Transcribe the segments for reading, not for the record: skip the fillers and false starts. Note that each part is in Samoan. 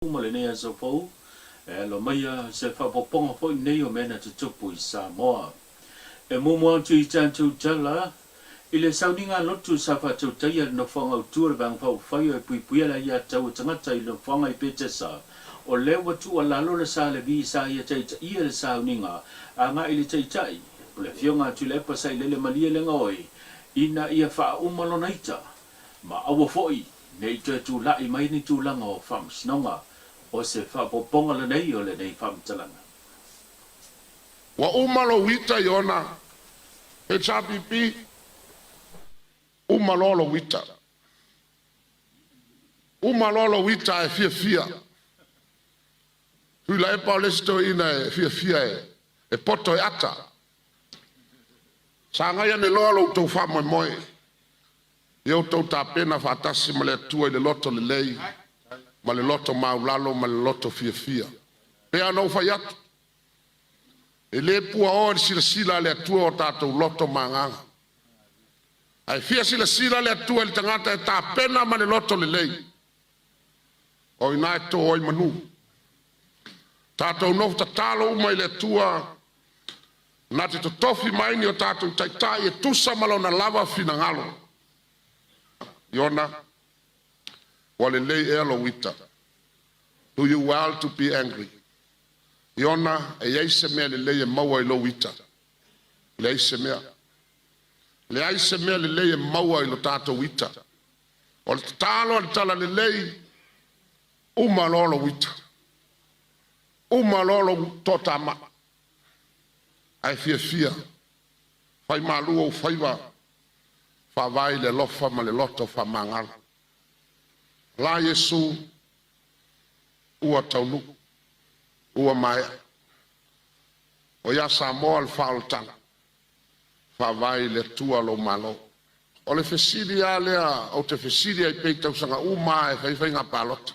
Ma lenei aso fou, e alo maia se faaopoopoga foi nei o mea na tutupu i Samoa. E muamua atu i tatou tala, i le sauniga a lotu sa faatautaia le nofoaga autu o le Vaega Faaupufai o e puipuia le aiatatau a tagata i le nofoaga i Petesa, o lea ua tuualalo le sa Levi sa ia taitaia le sauniga agai i le Taitai, o le Afioga a Tuilaepa Sailele Malielegaoi, ina ia faauma lona ita, ma aua foi Ne i toe tulai mai ni tulaga o faamasinoga, o se faaopoopoga lenei o lenei faamatalaga. Ua uma lou ita Iona, HRPP, uma loa lou ita. Uma loa lou ita ae fiafia. Tuilaepa o le isi toeaina e fiafia e poto e ata. Sagai ane loa lo outou faamoemoe. Ia outou tapena faatasi ma le Atua i le loto lelei ma le loto maulalo ma le loto fiafia. Pei ona ou fai atu, e le puaoa i le silasila a le Atua o tatou loto ma agaga. Ae fia silasila le Atua i le tagata e tapena ma le loto lelei, o i ina e to ai manu. Tatou nofo tatalo uma i le Atua na te totofi mai ni o tatou taitai e tusa ma lona lava finagalo. Iona, ua lelei ea lou ita? Do you well to be angry? Iona, e i ai se mea lelei e maua i lou ita? Leai se mea. Leai se mea lelei e maua i lo tatou ita. O le tatalo a le tala lelei, uma loa lou ita. Uma loa lou toatamai. Ae fiafia, fai malu ou faiva, faavae i le alofa ma le loto faamagalo. La Iesu ua taunuu, ua maea. O ia Samoa le faaolataga, faavae i le Atua lou Malo. O le fesili lava lea ou te fesili ai pea i tausaga uma lava e fai ai faiga palota.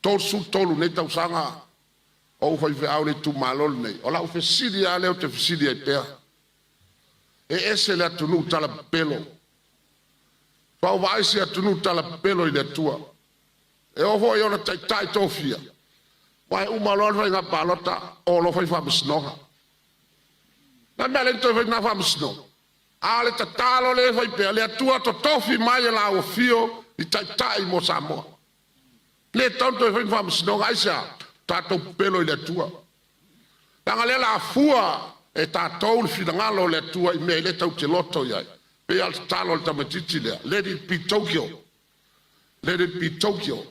33 nei tausaga o ou faifeau i le itumalo lenei, o lau fesili lava lea ou te fesili ai pea, e ese le atunuu talapelo. Faatoa ou vaai se atunuu talapelo i le Atua. E oo foi i ona taitai tofia, aua e uma loa le faiga palota o loa fai faamasinoga. O le a le mea e ala ai ona toe fai na faamasinoga? A o le tatalo lea e fai pea, le Atua totofi mai e laua afio i taitai mo Samoa. Le tatau ona toe fai ni faamasinoga, aisea? Tatou pepelo i le Atua. Leaga o lea o le a fua e tatou le finagalo o le Atua i mea e le tatou te loto i ai. Pei lava o le tatalo a le tamaitiiti lea, let it be Tokyo, let it be Tokyo.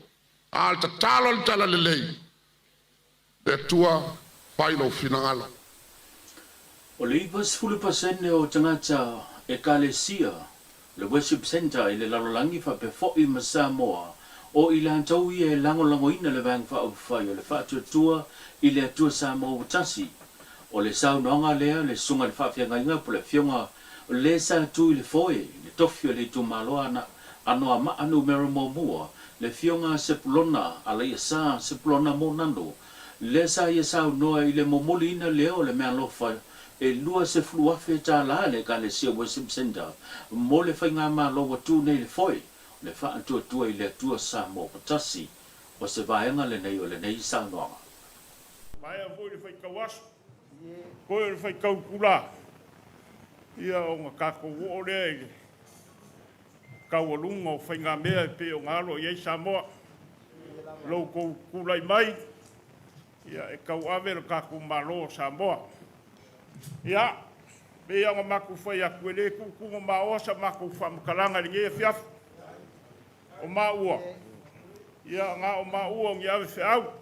A o le tatalo a le Talalelei, le Atua fai lou finagalo. O le 90% o tagata Ekalesia le Worship Centre i le lalolagi faapea foi ma Samoa, o i latou ia e lagolagoina le Vaega Faaupufai o le Faatuatua i le Atua Samoa ua Tasi. O le saunoaga lea le Susuga i le Faafeagaiga po le Afioga le sa tu i le foe le tofi o le itumalo Anoamaa numera muamua, le Afioga a Sepulona Alaiasa Sepulona Monano, lea sa ia saunoa i le momoliina lea o le meaalofa e $20,000 a le Ekalesia Worship Centre mo le faigamalo ua tu nei le foe o le Faatuatua i le Atua Samoa ua Tasi. O se vaega lenei o lenei saunoaga. Maea foi le faitau aso, toe o le faitau itula, ia ona tatou oo lea i le taualuga o faigamea e pei ona alo i ai Samoa. Lo outou tulai mai, ia e tauave le tatou Malo o Samoa. Ia, pei ona matou fai atu, e le tuutuumaoa sa matou faamatalaga i lenei afiafi. O maua, ia na o maua o ni ave feau.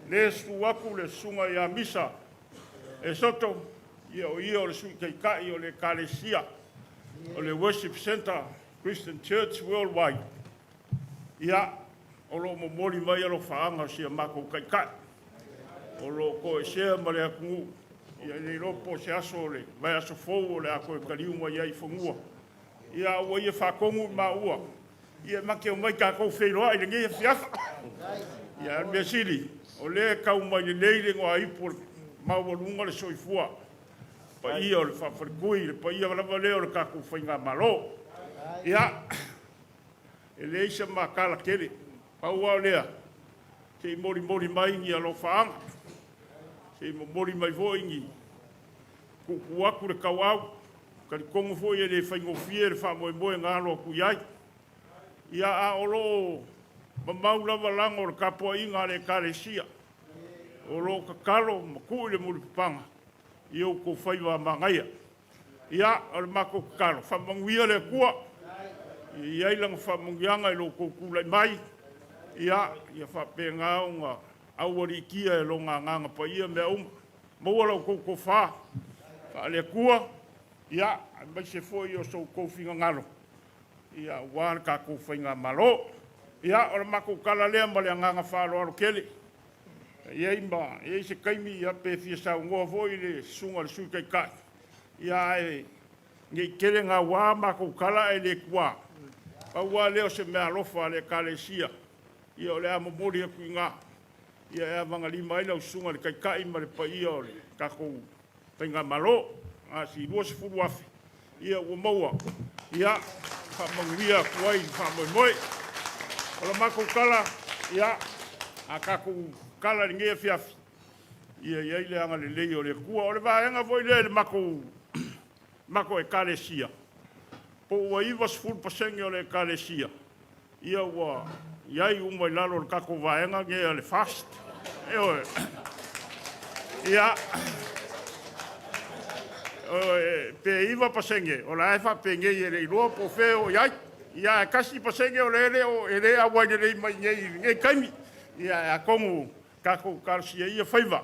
Le susu atu le susuga ia Misa e Soto, ia o ia o le Sui Taitai o le Ekalesia o le Worship Centre Christian Church Worldwide. Ia, o lo o momoli mai alofaaga o si a matou Taitai, o lo o toesea ma le atunuu, ia le iloa po o se aso o le vaiaso fou o le a toe taliu mai ai i fanua. Ia, ua ia faatonu i maua, ia ma te omai tatou feiloai i lenei afiafi. Ia, a o le mea sili, o lea e tau mai lelei le igoa ipu o le maualuga le soifua, paia o le faafaletui, le paia lava lea o le tatou faigamalo. Ia, e leai se matala tele, pau lava o lea. Se i molimoli mai ni alofaaga, se i momoli mai foi ni tuutuu atu le tauau, talitonu foi e le faigofie le faamoemoe na alo atu i ai. Ia, a o lo o mamau lava lago o le tapuaiga a le Ekalesia, o lo o tatalo ma tuu i le mulipapaga i outou faiva manaia. Ia, o le matou tatalo, faamanuia le Atua, ia i ai lana faamanuiaga i lo outou tulai mai, ia, ia faapena ona aualiitia e Lona Agaga Paia mea uma. Maua la outou tofa faale-Atua, ia, aemaise foi o so outou finagalo, ia, aua le tatou faigamalo. Ia, o le matou tala lea ma le agaga faaaloalo tele. E i ai ma e i ai se taimi, ia, pe fia saunoa foi le susuga i le Sui Taitai, ia, ae ne i tele gaua matou tala ae le tuā. Pau lava lea o se meaalofa a le Ekalesia, ia, o le a momoli atu i ina, ia, e avagalima ai lau susuga i le Taitai ma le paia o le tatou faigamalo. A si 20,000, ia, ua maua, ia, faamanuia atu ai i le faamoemoe. O la matou tala, ia, a tatou tala i lenei afiafi, ia i ai le agalelei o le Atua. O le vaega foi lea i le matou Ekalesia, po ua 90% o le Ekalesia, ia ua i ai uma i lalo o le tatou vaega nei a le FAST. Ioe. Ia, pe 9% o la e faapenei e le iloa po o fea o i ai. Ia, ae 1% o le e le auai lelei mai nei i lenei taimi. Ia, atonu tatou talosia ia faiva.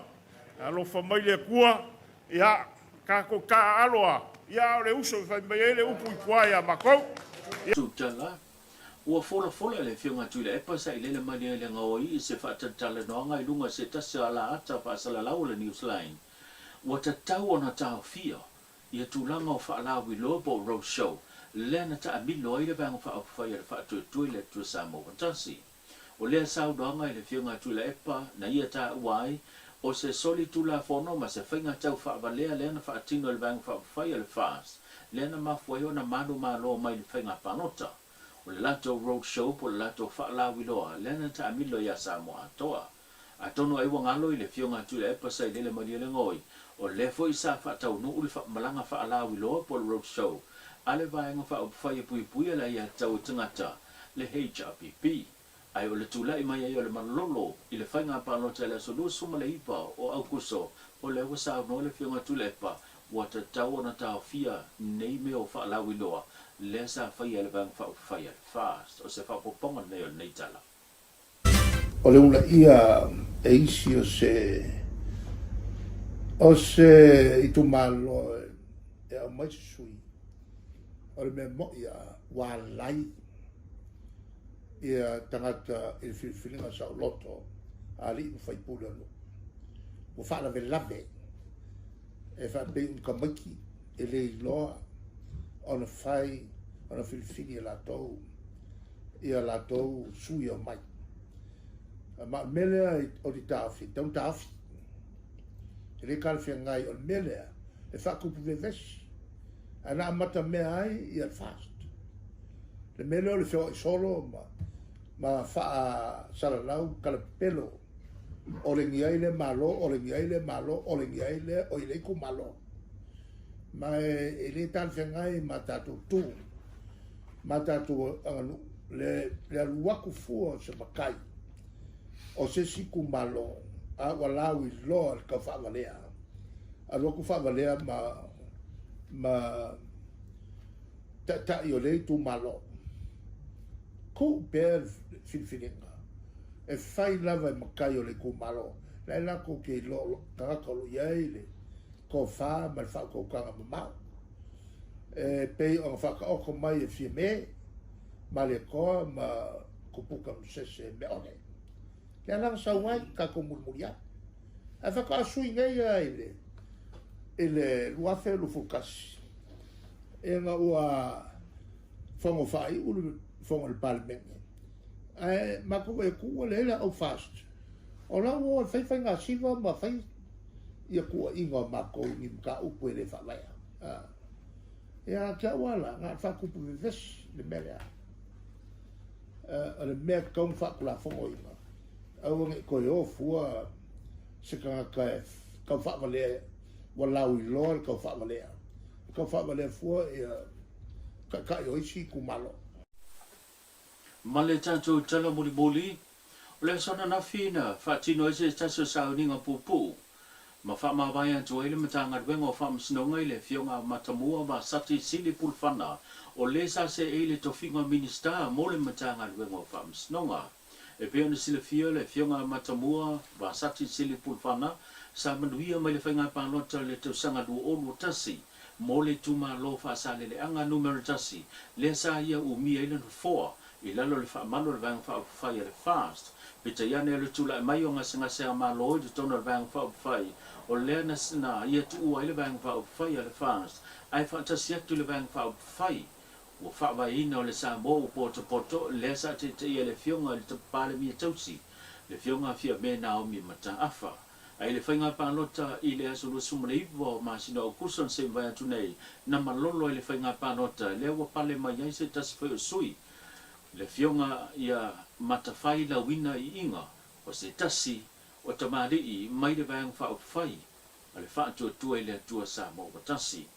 Alofa mai le Atua, ia, tatou taaalo a, ia, o le uso e fai mai ai le upu i tua ia matou. Tutala, Ua folafola e le Afioga Tuilaepa sa i lele malielegaoi i se faatalatalanoaga i luga o se tasi o alaata faasalalau o le Newsline. Ua tatau ona taofia ia tulaga o faalauiloa po o road show lea na taamilo ai le Vaega Faaupufai a le Faatuatua i le Atua Samoa ua tasi. O lea saunoaga i le Afioga Tuilaepa na ia taua ai o se solitulafono ma se faiga tau faavalea lea na faatino e le Vaega Faaupufai a le FAST lea na mafua ai ona manumalo mai le faiga palota. O le latou road show po o le latou faalauiloa lea na taamilo ia Samoa atoa. Atonu ai ua galo i le Afioga Tuilaepa Sailele Malielegaoi, o lea foi sa faataunuu le malaga faalauiloa po o le road show a le Vaega Faaupufai e Puipuia le Aiatatau a Tagata, le HRPP. Ae o le tulai mai ai o le malolo i le faiga palota i le aso 29 o Aukuso, o lea ua saunoa le Afioga Tuilaepa ua tatau ona taofia nei mea o faalauiloa lea sa faia e le Vaega Faaupufai a le FAST. O se faaopoopoga lenei o lenei tala. O le ulaia e isi o se o se itumalo e aumai se sui, o le mea mo'i a ua alai ia tagata i le filifiliga saoloto a alii ma faipule o nuu. Ua faalavelave e faapei o ni tamaiti e le iloa ona fai ona filifili e latou ia latou sui e omai. Ma o le mea lea o le taofi, e tatau ona taofi. E le talafeagai, o le mea lea e faatupu vevesi. Ae na amata mea ai ia le FAST. Le mea lea o le feoai solo ma, ma faasalalau talapepelo o le ni ai lea Malo, o le ni ai lea Malo, o le ni ai lea, o i le itumalo. Ma e, e le talafeagai ma tatou tu ma tatou aganuu le, le alu atu fua o se matai o se isi itumalo a ua lauiloa le tau faavalea, alu atu faavalea ma, ma taitai o lea itumalo. Tuu pea le filifiliga e fai lava e matai o le itumalo, la e latou te iloa tagata o lo o i ai le tofa ma le faautautaga mamao. E pei ona faataoto mai e Fiame, Malietoa ma Kuputa Masese Meone. Lea la na sau ai tatou mulimuli ai. Ae faatoa sui nei lava i le i le 2021 ina ua fono faaiu le fono a le Palemene. Ae matou vaai atu ua leai la au FAST. O la ua o e fai faiga siva ma fai ia tuuaiga o matou i ni mataupu e le faavaea. Ia te au lava la, na o le faatupu vevesi le mea lea. O le mea e tatau ona faatulafonoina. Aua ne i toe o fua se tagata e tau faavalea, ua lauiloa le tau faavalea. E tau faavalea fua ia taitai o isi itumalo. Ma le tatou tala mulimuli, o le aso ananafi na faatino ai se tasi o sauniga puupuu ma faamavae atu ai le Matagaluega o Faamasinoga i le Afioga a Matamua Vasati Sili Pulufana o le sa seei le tofiga Minisita mo le Matagaluega o Faamasinoga. E pei ona silafia le Afioga a Matamua Vasati Sili Pulufana sa manuia mai le faiga palota i le tausaga 2021 mo le itumalo Faasaleleaga Numera 1 lea sa ia umia ai le nofoa i lalo o le faamalu o le Vaega Faaupufai a le FAST. Peitai ane o le tulai mai o gasegase a Malo i totonu o le Vaega Faaupufai o lea na ia tuua ai le Vaega Faaupufai a le FAST ae faatasi atu le Vaega Faaupufai ua faavaeina o le Samoa ua potopoto lea sa taitaia e le Afioga i le Palemia Tausi, le Afioga a Fiame Naomi Mataafa. Ae i le faiga palota i le aso 29 o masina o Aokuso na se i mavae atu nei, na malolo ai le faiga palota lea ua pale mai ai se tasi foi o sui, le Afioga ia Matafai Lauina Iiga, o se tasi o tamalii mai le Vaega Faaupufai a le Faatuatua i le Atua Samoa ua Tasi.